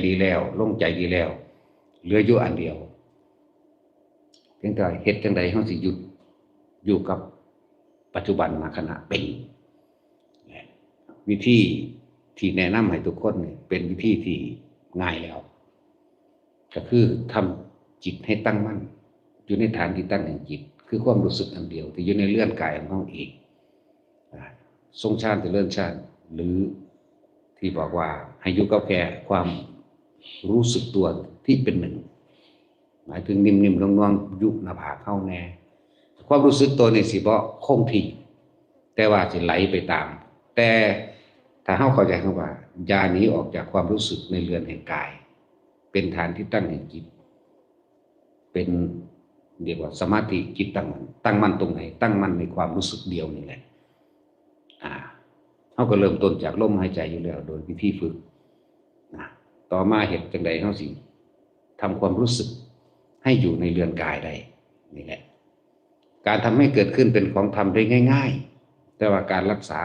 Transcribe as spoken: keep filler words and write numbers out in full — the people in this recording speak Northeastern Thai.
ดีแล้ว ลงใจดีแล้ว เหลืออยู่อันเดียว เพียงแต่เฮ็ดจั่งใดเฮาสิหยุดอยู่กับปัจจุบันขณะเป็น วิธีที่แนะนำให้ทุกคนนี่เป็นวิธีที่ง่ายแล้ว ก็คือทำจิตให้ตั้งมั่น อยู่ในฐานที่ตั้งแห่งจิต คือความรู้สึกอันเดียวที่อยู่ในเรือนกายของเราเอง อ่า ทรงฌานเจริญฌาน หรือที่บอกว่าให้อยู่กับแค่ความรู้สึกตัวที่เป็นหนึ่ง หมายถึงนิ่มๆ นวลๆ อยู่หน้าผากเฮาแน่ ความรู้สึกตัวนี่สิบ่คงที่ แต่ว่าสิไหลไปตาม แต่ถ้าเฮาเข้าใจคำว่า อย่าหนีออกจากความรู้สึกในเรือนแห่งกาย เป็นฐานที่ตั้งแห่งจิต เป็น เรียกว่าสมาธิจิตตั้งมั่น ตั้งมั่นตรงไหน ตั้งมั่นในความรู้สึกเดียวนี่แหละ อ่า เฮาก็เริ่มต้นจากลมหายใจอยู่แล้ว โดยวิธีฝึกนะ ต่อมาเฮ็ดจั่งใดเฮาสิทำความรู้สึกให้อยู่ในเรือนกายได้ นี่แหละ การทำให้เกิดขึ้นเป็นของธรรมได้ง่ายๆ แต่ว่าการรักษา